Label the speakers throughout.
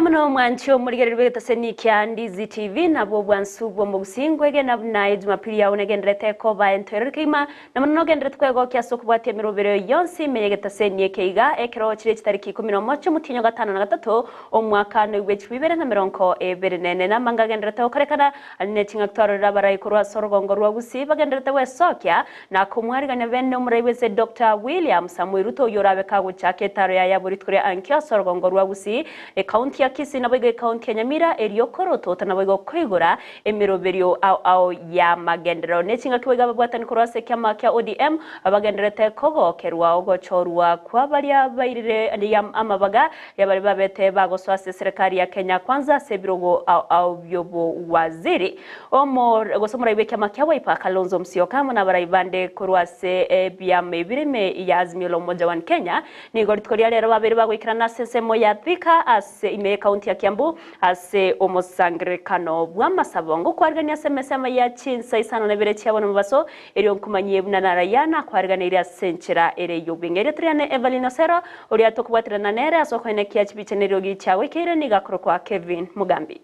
Speaker 1: Mbuya mono mwanche omorigereria bw'egetaseni kia Ndizi TV nabwo obwansu bw'omogusii nkwegena buna ejumapili yao negenderete koba entoereru kegima na mono nogenderete kwegokia ase okobwatia emerobero yonsi ime y'egetaseni eke iga ekero chire chitariki ikomi nomo chi'omotienyi o gatano na gatato omwaka noigwe chilifu ibere na merongo ebere na ene namanga agenderete gokorekana Aria ne ching'aki twarorire abarai korwa ase orogongo rwa Gusii bagenderete gwesokia na komwarigania bene omorai bw'ense Doctor William Samoei Ruto oyio orabe kagochaka etaro yaye abwo rituko ria ankio ase orogongo rwa Gusii, ekaunti ya Kisii naboigo ekaunti ya Nyamira erio korotota naboigo koigora emeroberio ao ao y'amagenderero. Ne ching'aki boigo ababwatani korwa ase ekiama kia ODM bagendererete kogokerwa ogochorwa kwa baria bairire amabaga Yabaria babete bagosoa ase eserekari ya Kenya Kwanza ase ebirogo ao ao bi'obowaziri. Omo gose omorai bw'ekiama kia Wiper Kalonzo Musyoka amo nabarai bande korwa ase ebiama ebire ime ya Azimio la Umoja One Kenya nigo rituko ria rero babeire bagoikerana ase ensemo ya Thika ase ime y'ekaunti ya Kiambu ase omosangererekano bw'amasabo ngokwarigania ase emesa ya chinsa isano na ibere chia bono mobaso Erio nkomanyie buna narayia nakwariganeirie ase enchera ere y'obweng'e. Erio toriane Evelyn Osero, oria tokobwaterana nere ase okoenekia chibicha na eriogi chiagoikeire nigo akorokwa Kevin Mugambi.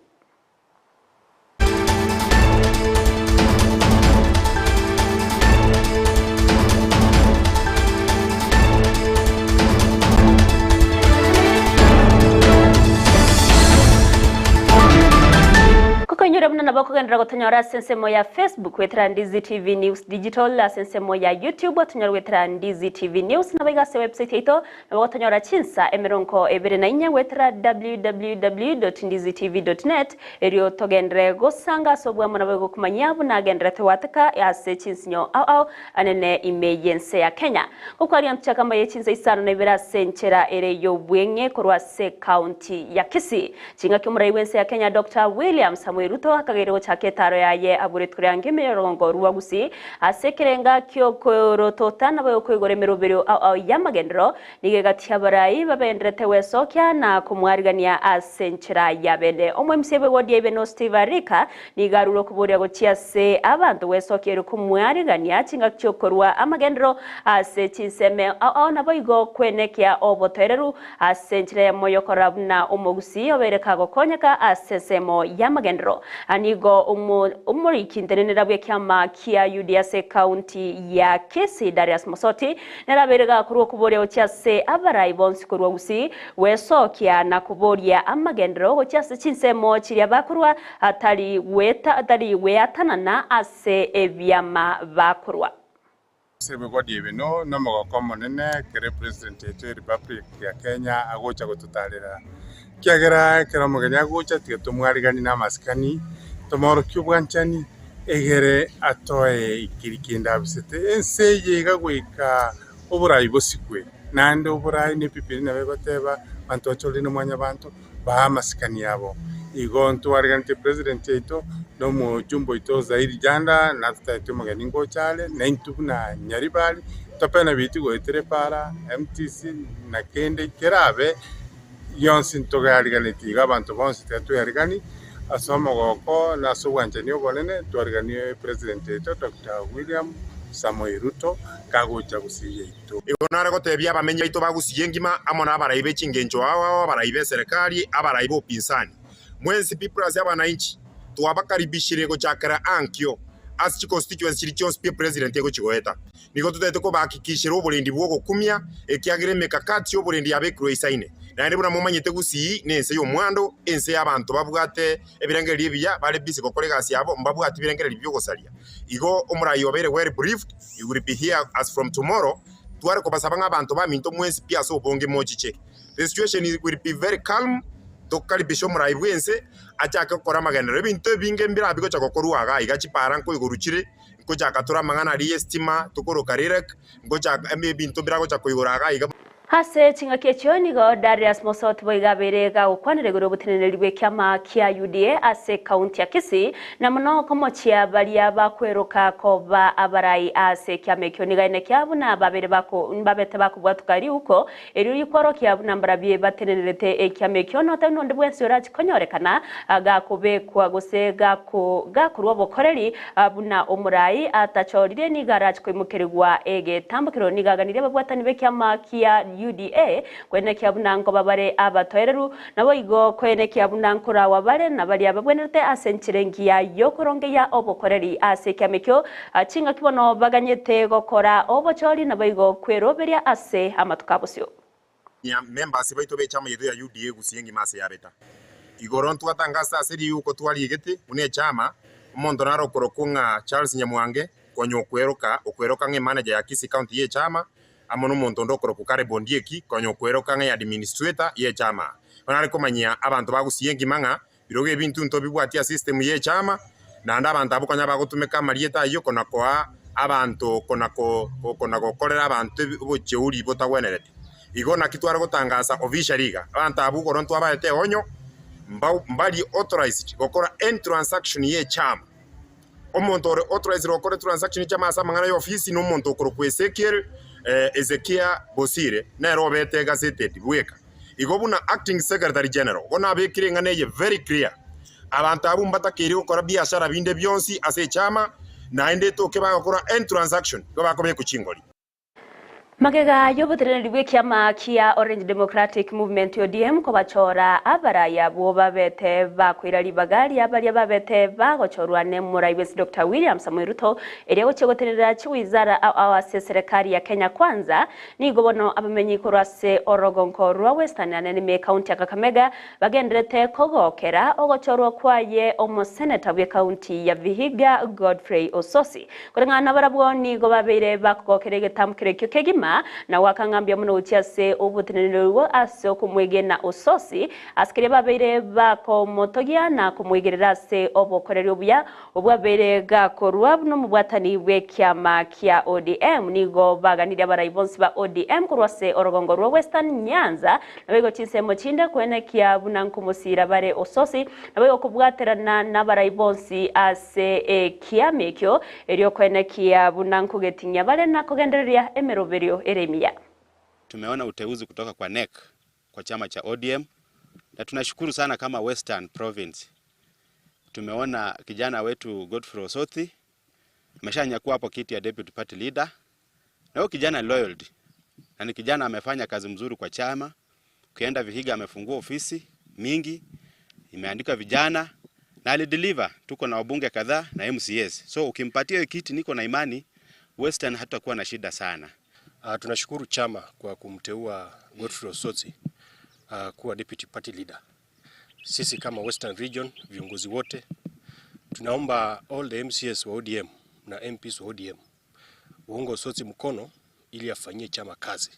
Speaker 1: Kokoinyora buna nabo okogenderera gotonyora ase ensemo ya Facebook goetera Ndizi TV News Digital, ase ensemo ya YouTube otonyore goetera Ndizi TV News, naboigo ase website yaito nabo gotonyora chinsa emerongo ebere na inye goetera www.ndizitv.net erio togenderere gosanga ase obwamo naboigo komanyia buna agendererete goateka ase chinsinyo ao ao anene ime y'ense ya Kenya. Gokwaria ntochake ambaye chinsa isano na ibere ase enchera ere y'obweng'e korwa ase ekaunti ya Kisii. Chingaki omorai bw'ense ya Kenya Doctor William Samoei Ruto akageire gochaka etaro yaye abwo rituko ria ngima y'orogongo rwa Gusii ase ekerenga ki'okorotota nabo okoigora emeroberio ao ao y'amagenderero nigo egati abarai babenderete gwesokia na komwarigania ase enchera ya bene. Omoemisia bw'ewodi ya Ibeno Steve Arika nigo arure okoboria gochia ase abanto gwesokia erio komwarigania chingaki chi'okorua amagenderero ase chinsemo ao ao naboigo kwenekia obotoereru Ase enchera eyemo y'okorora buna omogusii obeire kagokonyeka ase ensemo y'amagenderero, nigo omoriki ntenenera bw'ekiama kia UDA ase ekaunti ya Kisii Darius Mosoti nere abeire gakorwa okoboria gochia ase abarai bonsi korwa Gusii gwesokia na koboria amagenderero gochia ase chinsemo chiria bakorwa atari gweatanana ase ebiama bakorwa.
Speaker 2: Ase ebigori ebi nomogoko omonene ekero epresident yaito ya Republic ya Kenya agocha gototarera, ekiagera ekero omogeni agocha tiga tomwariganie na amasikani, tomoorokie obwanchani, egere atoe keria kende abisete. Ense eye iga goika oborai bosikwe, naende oborai na ebibilia nabo egoteba, abanto bachorire na mwanyabanto. Baa amasikani abo. Igo ntwariganetie president yaito na omojumbe oito Zairi Janda natotebeti omogeni ngocha are naintwe buna Nyaribari topene bitu goetera epara, MTC na kende kerabe gionsi ntogeariganetie igo abanto bonsi tiga twearigani ase omogoko na ase obwanchani obonene twariganie president oito Doctor William Samoei Ruto kagocha gusii yaito.
Speaker 3: Igo nare gotebia abamenyi baito ba Gusii engima, amo nabarai be chingencho ao ao, abarai b'eserekari, abarai b'opinzani, mwensi pi plus abanainchi, twabakaribishire gochakera ankio ase chiconstituency chiria chionsi pi epresident egochi goeta. Nigo totaete kobahakikishera oborendi bw'ogokumia, ekiagera emekakati y'oborendi yabekirwe eisaine. Naende buna momanyete Gusii nense y'omwando, ense y'abanto babwate ebirengererio ebiya, bare busy gokora egasi yabo, mbabwati birengererio bi'ogosaria. Igo omorai obeire well briefed, He will be here as from tomorrow, tware kobasaba ng'a abanto baminto mwensi pi ase obonge mochiche. The situation will be very calm, tokaribisha omorai bw'ense achake gokora amagenderero. Ebinto ebinge mbirabi bigocha gokorwa iga iga, chipara nkoigorwa chire, nkochaka tore amang'ana aria y'estima tokoroka REREC, nkochaka ebinto mbiragocha koigora iga iga.
Speaker 1: Ase chingaki echio nigo Darius Mosoti boigo abeire gagokwanera igoro y'oboteneneri bw'ekiama kia UDA ase ekaunti ya Kisii, na mono komochia baria bakweroka koba abarai ase ekiama ekio. Nigo aenekia buna babeire bako mbabete bakobwatuka riuko erio rikworokia buna mbarabie batenenerete ekiama ekio notari nonde bwensi orachi konyorekana gakobekwa gose gako gakorwa obokoreri Buna omorai atachorire nigo arache koimokerigwa egetambokero. Nigo aganirie ababwatani b'ekiama kia UDA kwenekia buna nkoba bare abatoereru, naboigo kwenekia buna nkorawa bare na baria babwenerete ase enchera engiya y'okorongeia obokoreri ase ekiama ekio chingaki bono baganyete gokora obochori naboigo kweroberia ase amatuko abosio.
Speaker 3: Members baito b'echama yaito ya UDA gusii engima ase yabeta. Igoro ntwatangasa ase riuko twariegete buna echama, omonto nare okorokwa ng'a Charles Nyamwange konya okweroka okweroka ng'a emanager ya Kisii County y'echama, amo nomonto onde okorokwa Caleb Ondieki konya okweroka ng'a administrator y'echama. Bono nare komanyia abanto ba gusii engima ng'a birogo ebinto ntobibwatie ase system y'echama, naende abanto abwo konya bagotumeka amarieta ayio kona koa abanto kona ko kona gokorera abanto obocheuri botagwenereti. Igo naki tware gotangasa officially iga, abanto abwo igoro ntwabaete eonyo, mbau mbari authorized gokora any transaction y'echama. Omonto ore authorized gokora transaction y'echama ase amang'ana y'ofisi na omonto okorokwa Ezekiel Ezekia Bosire nere obete gazetted bweka. Igo buna acting secretary general, igo nabekire eng'ana eye very clear, abanto abwo mbatakeire gokora biashara binde bionsi ase echama, naende etoke bagokora any transaction, igo bakobekwa chingori.
Speaker 1: Magega y'oboteneneri bw'ekiama kia Orange Democratic Movement, ODM, kobachora abarai abwo babete bakoira ribaga ria baria babete bagochorwa nemorai bwensi Doctor William Samoei Ruto eria gochia gotenenera chiwizara ao ao ase eserekari ya Kenya Kwanza, Nigo bono abamenyi korwa ase orogongo rwa Western ane nime ekaunti ya Kakamega bagenderete kogokera ogochorwa kwaye omoseneta bw'ekaunti ya Vihiga Godfrey Osotsi. Koreng'ana nabarabwo nigo babeire bakogokera egetamkero ekio kegima na goaka ng'a mbuya mono gochia ase oboteneneri ase okomwegena Osotsi ase keria babeire bakomotogia na komwegerera ase obokoreri obuya Obwabeire gakorwa buna omobwatani bw'ekiama kia ODM, nigo baganirie abarai bonsi ba ODM korwa ase orogongo rwa Western Nyanza, naboigo chinsemo chinde koenekia buna nkomosiira bare Ososi, naboigo kobwaterana nabarai bonsi ase ekiama ekio, erio koenekia buna nkogeting'ia bare na kogendereria emeroberio ere emiya.
Speaker 4: Tumeona uteuzi kutoka kwa NEC kwa chama cha ODM na tunashukuru sana kama Western Province. Tumeona kijana wetu Godfrey Osothi ameshanyakua hapo kiti ya deputy party leader, na huyo kijana loyalty na ni kijana amefanya kazi mzuri kwa chama. Ukienda Vihiga amefungua ofisi mingi, imeandika vijana na alideliver. Tuko na wabunge kadhaa na MCAs, so ukimpatia hiyo kiti, niko na imani Western hatakuwa na shida sana.
Speaker 5: Tunashukuru chama kwa kumteua Godfrey Osotsi kuwa deputy party leader. Sisi kama Western Region viongozi wote tunaomba all the MCAs wa ODM na MPs wa ODM waunge Osotsi mkono ili afanyie chama kazi.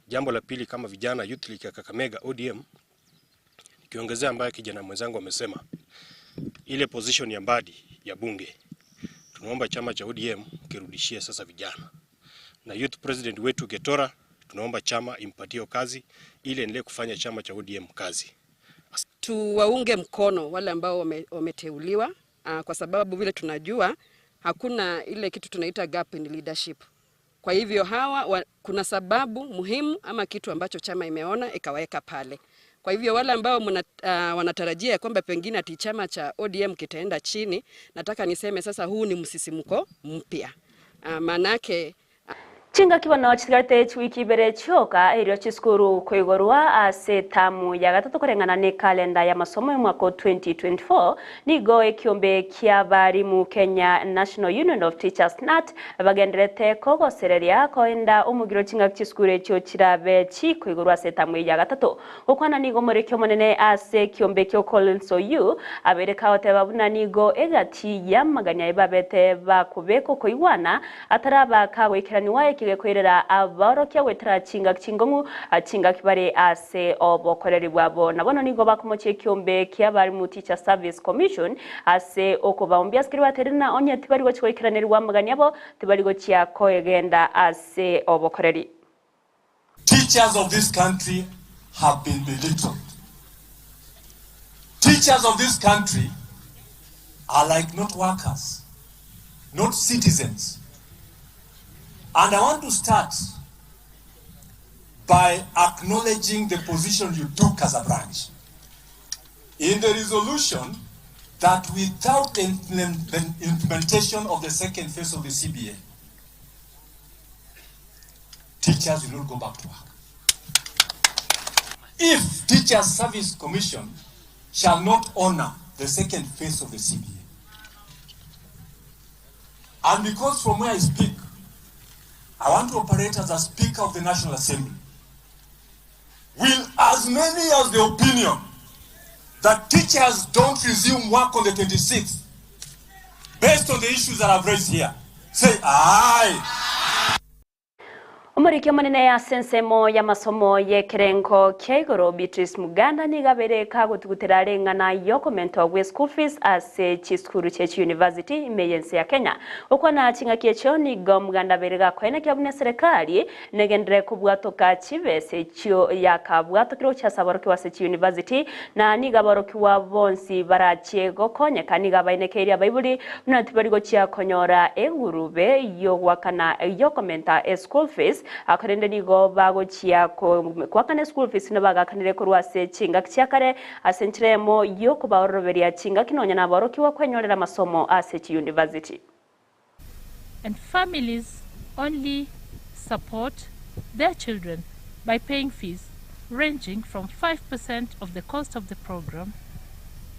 Speaker 5: Jambo la pili, kama vijana Youth League ya Kakamega ODM, nikiongezea ambaye kijana mwenzangu amesema, ile position ya Mbadi ya bunge tunaomba chama cha ODM kirudishie sasa vijana, na youth president wetu Getora tunaomba chama impatie kazi ili endelee kufanya chama cha ODM kazi.
Speaker 6: Tuwaunge mkono wale ambao wameteuliwa kwa sababu vile tunajua hakuna ile kitu tunaita gap in leadership. Kwa hivyo hawa kuna sababu muhimu ama kitu ambacho chama imeona ikaweka pale. Kwa hivyo wale ambao wanatarajia kwamba pengine ati chama cha ODM kitaenda chini, nataka niseme sasa huu ni msisimko mpya. Manake
Speaker 1: Chingaki bono chitigarete chiwiki ibere chioka erio chisukuru koigorwa ase etamu ya gatato koreng'ana na ekalenda ya masomo y'omwaka o 2024 nigo ekiombe kia abarimu Kenya National Union of Teachers KNUT bagenderete kogosereria koenda omogiro chingaki chisukuru echio chirabe chikoigorwa ase etamu eye ya gatato. Gokwana nigo omoriki omonene ase ekiombe ekio Collins Oyuu abeire kagoteba buna nigo egati y'amagani aye babete bakobeka okoigwana ataraba kagoikeranigwa eki gekoirera abaorokia goetera chingaki chingong'u chingaki bare ase obokoreri bwabo. Na bono nigo bakomochia ekiombe ki'abarimu Teacher Service Commission ase okobaombia ase keria baterire na onye tibari gochia goikeranerigwa amagani abo tibari gochia koegenda ase obokoreri.
Speaker 7: Teachers of this country have been belittled. Teachers of this country are like not workers, not citizens. And I want to start by acknowledging the position you took as a branch in the resolution that without the implementation of the second phase of the CBA, teachers will not go back to work. If Teachers Service Commission shall not honor the second phase of the CBA. And because from where I speak, I want to operate as a Speaker of the National Assembly, will as many as the opinion that teachers don't resume work on the 26th, based on the issues that I've raised here, say aye.
Speaker 1: Omoriki omonene ase ensemo y'amasomo y'ekerengo kia igoro Beatrice Muganda nigo abeire kagotugutera ring'ana y'okomentwa gwe school fees ase chisukuru chie chiuniversity ime y'ense ya Kenya. Gokwana ching'aki echio nigo Muganda abeire gakoenekia buna eserekari negenderere kobwatoka chibesa echio yakabwatokire gochia ase aborokigwa ase chiuniversity na nigo aborokigwa bonsi barachie gokonyeka nigo abaenekeirie abaibori Buna tibari gochia konyora egurube y'ogoakana y'okomenta eschool fees, korende nigo bagochia goakana eschool fees buna bagaakanire korwa ase chingaki chia kare, ase enchera eyemo y'okobaororoberia chingaki nonya naborokigwa kwenyorera amasomo ase chiyunivasiti.
Speaker 8: And families only support their children by paying fees ranging from 5% of the cost of the program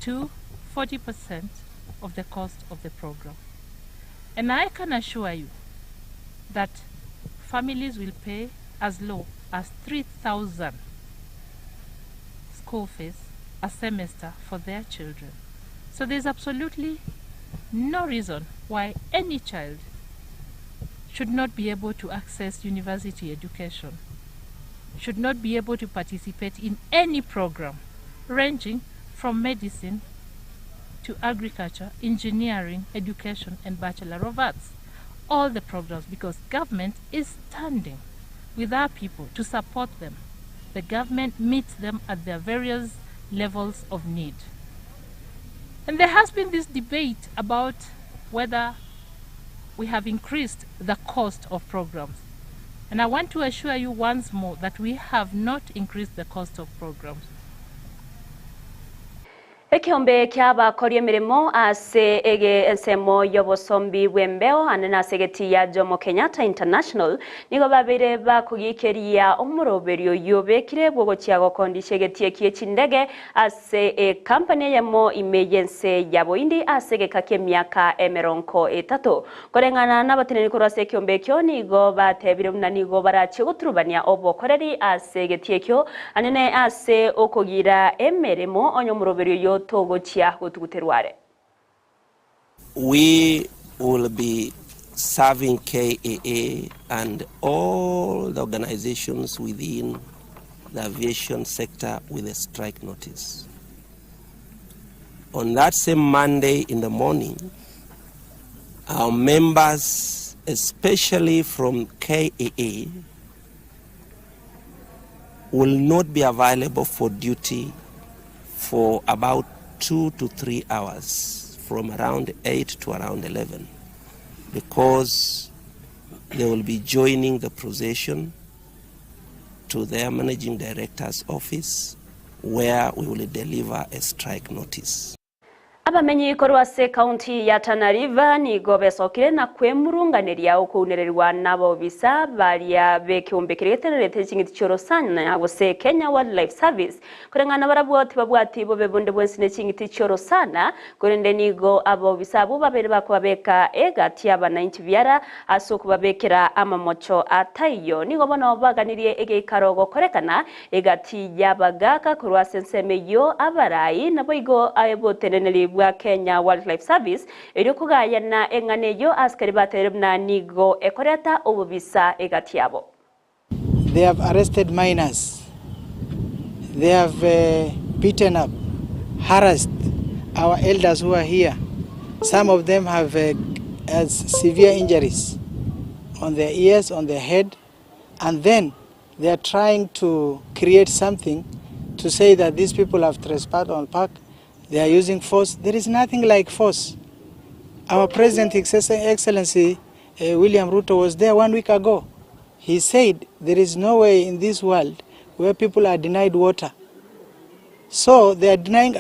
Speaker 8: to 40% of the cost of the program. And I can assure you that families will pay as low as 3,000 school fees a semester for their children. So there's absolutely no reason why any child should not be able to access university education, should not be able to participate in any program ranging from medicine to agriculture, engineering, education, and Bachelor of Arts. All the programs, because government is standing with our people to support them. The government meets them at their various levels of need. And there has been this debate about whether we have increased the cost of programs. And I want to assure you once more that we have not increased the cost of programs.
Speaker 1: Ekeombe ki'abakori emeremo ase ege ensemo y'obosombi bw'embeo ande nase egeti ya Jomo Kenyatta International nigo babeire bakogikeria omoroberio oyio obekire bw'ogochia gokondisha egetie kie chindege ase ekampani eyemo ime y'ense ya Bohindi ase egeka ki'emiaka emerongo etato. Koreng'ana nabateneneri korwa ase ekeombe ekio nigo batebire buna nigo barachie goturubania obokoreri ase egetii ekio, anene ase okogira emeremo onye omoroberio oyio togochia gotuguterwa are.
Speaker 9: We will be serving KAA and all the organizations within the aviation sector with a strike notice. On that same Monday in the morning, our members, especially from KAA, will not be available for duty for about 2 to 3 hours, from around 8 to around 11, because they will be joining the procession to their managing director's office where we will deliver a strike notice.
Speaker 1: Abamenyi korwa ase ekaunti ya Tana River nigo besokire na kwemurunganeria okounererwa nabobisa baria b'ekeombe keria getenerete ching'iti chi'orosana gose Kenya Wildlife Service koreng'ana barabwo tibabwati bobe bonde bwensi ne ching'iti chi'orosana korende nigo abobisa abwo babere bakobabeka egati y'abanainchi biara Ase okobabekera amamocho ataiyo, nigo bono baganirie egeikaro gokorekana egati y'abagaaka korwa ase ensemo eyio abarai, naboigo oboteneneri bwa Kenya Wildlife Service, erio kogayana eng'ana eyio asikari bateire buna nigo ekoreta obobisa egati yabo.
Speaker 10: They have arrested minors, they have beaten up, harassed our elders who are here. Some of them have has severe injuries on their ears, on their head, and then they are trying to create something to say that these people have trespassed on park, they are using force. There is nothing like force. Our President, His Excellency William Ruto, was there 1 week ago. He said there is no way in this world where people are denied water. So they are denying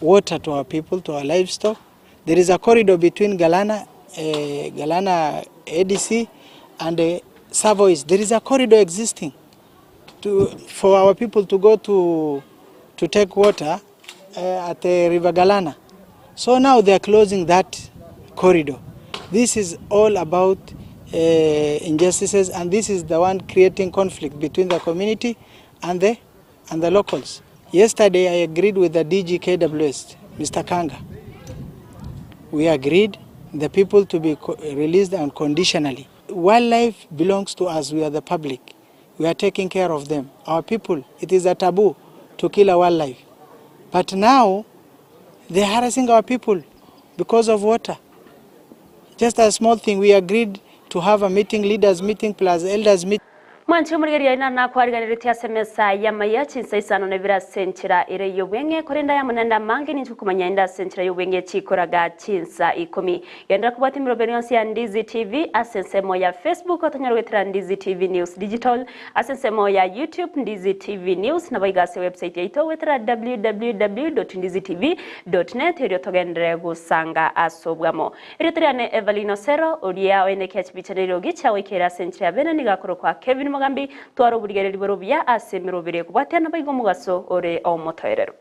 Speaker 10: water to our people, to our livestock. There is a corridor between Galana ADC and Savoys. There is a corridor existing. to, for our people to go to, to take water uh, at the River Galana. So now they are closing that corridor. This is all about uh, injustices, and this is the one creating conflict between the community and the, and the locals. Yesterday, I agreed with the DG KWS, Mr. Kanga. We agreed the people to be released unconditionally. Wildlife belongs to us, we are the public. We are taking care of them. Our people, it is a taboo to kill a wildlife. But now, they're harassing our people because of water. Just a small thing, we agreed to have a meeting, leaders meeting plus elders meeting.
Speaker 1: Mwanche omorigereria aina nakwariganeretie ase emesa y'amaya chinsa isano na ibere ase enchera ere y'obweng'e, korende aya amo naende amange ninche okomanya inde ase enchera y'obweng'e chikoraga chinsa ikomi. Genderera kobwatia emeroberi yonsi ya Ndizi TV ase ensemo ya Facebook otonyare goetera Ndizi TV News Digital, ase ensemo ya YouTube Ndizi TV News, naboigo ase website yaito goetera www.ndizitv.net erio togenderere gosanga ase obwamo. Erieta riane Evelyn Osero, oria oenekia chibicha na eriogi chiagoikera ase enchera ya bene nigo akorokwa Kevin Mogambi, twara oborigereri bore obuya ase emeroberi ekobwatia naboigo omogaso ore omotoereru.